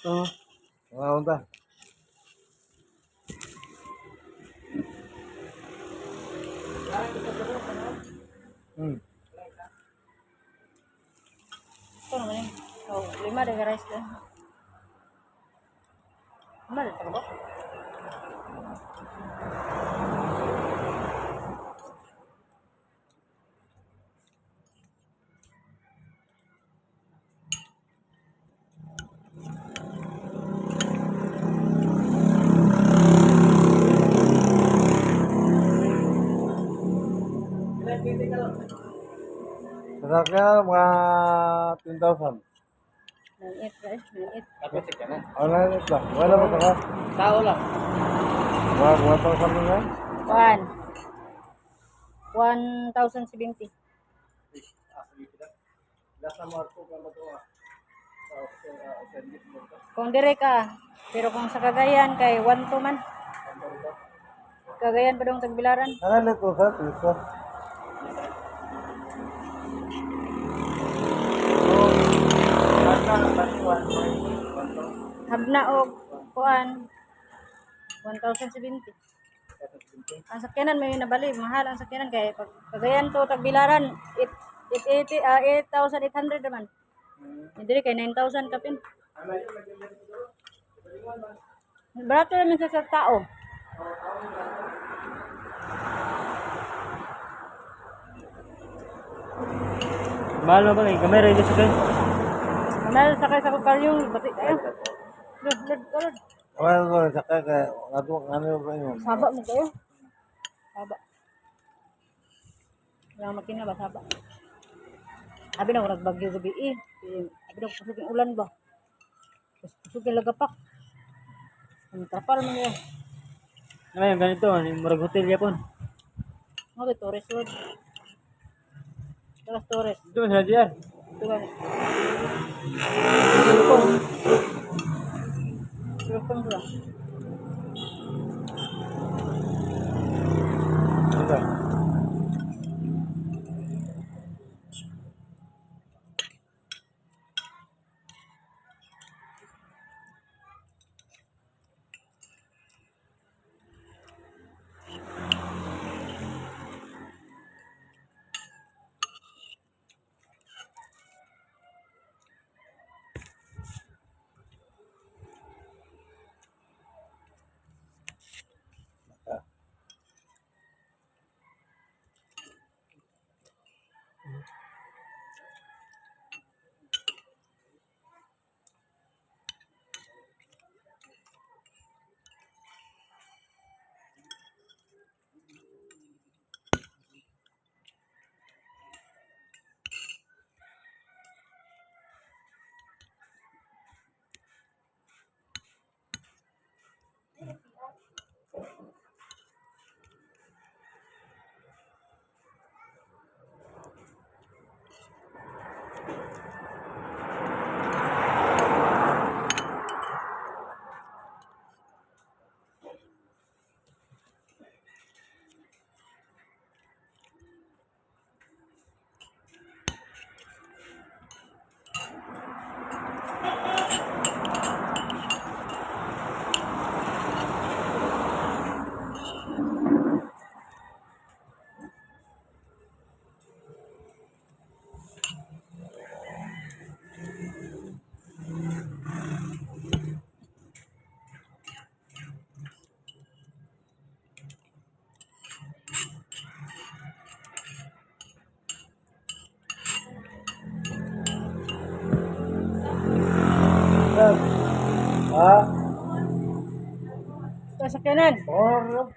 Ito. Mga unta. Ito naman eh. Oh, lima de rice din. Lima de ba? Sasakyan, mga 10,000. 9-8 ba eh? 9-8. Tapos siya na. Ano na yun lang? Wala ba ka? Tao lang. Mga 1,000 na yan? 1. 1,070. Last na Marco ka magawa. Kung dire ka, pero kung sa Cagayan kay 1-2 man. Cagayan pa dong tagbilaran. Ano na ito sa piso? Habna og kuan 1,070. Ang sakyanan may nabali, mahal ang sakyanan kay pag Cagayan to tagbilaran 8 880 ah 8,800 naman. Hindi kay 9,000 kapin. Barato naman sa tao. Mahal mo ba kay kamera ito sa kay? Mahal sakay sa karyong bati kayo. Lord, Lord, Lord. Wala ko sakay kay ato ano ba yun? Saba mo kayo. Saba. Wala makina ba saba. Abi na ko nagbagyo gabi eh. Abi na ko kusog yung ulan ba. Kusog yung lagapak. Ang trapal man niya. Ngayon ganito, yung murag hotel yapon. Mga kay Torres Road. Torres Torres. Ito man sila diyan. Ito ba? Lupong. Lupong sila. Ito. Ha? Ito sakyanan. Oh,